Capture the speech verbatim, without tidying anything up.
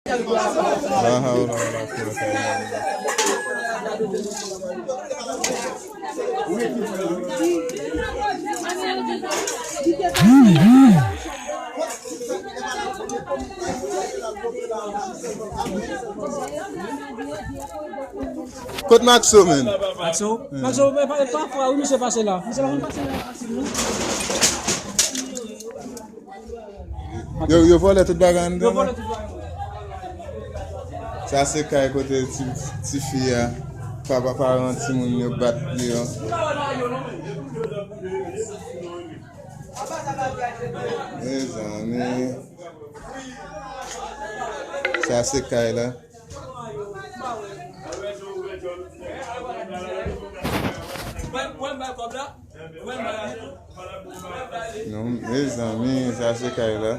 La hawla wala quwwata illa billah. Kot Maxo, menn? Maxo? Maxo, e pa, e pa fwa, wi, misye pase la. Misye pa konn pase la fasil, non. Yo, yo vòlè tout bagay anndan la. Sa se kay kote ti, tifi a, papa, paran timoun yo bat li yo. Mezanmi. Sa se kay la. Non, mezanmi, sa se kay la.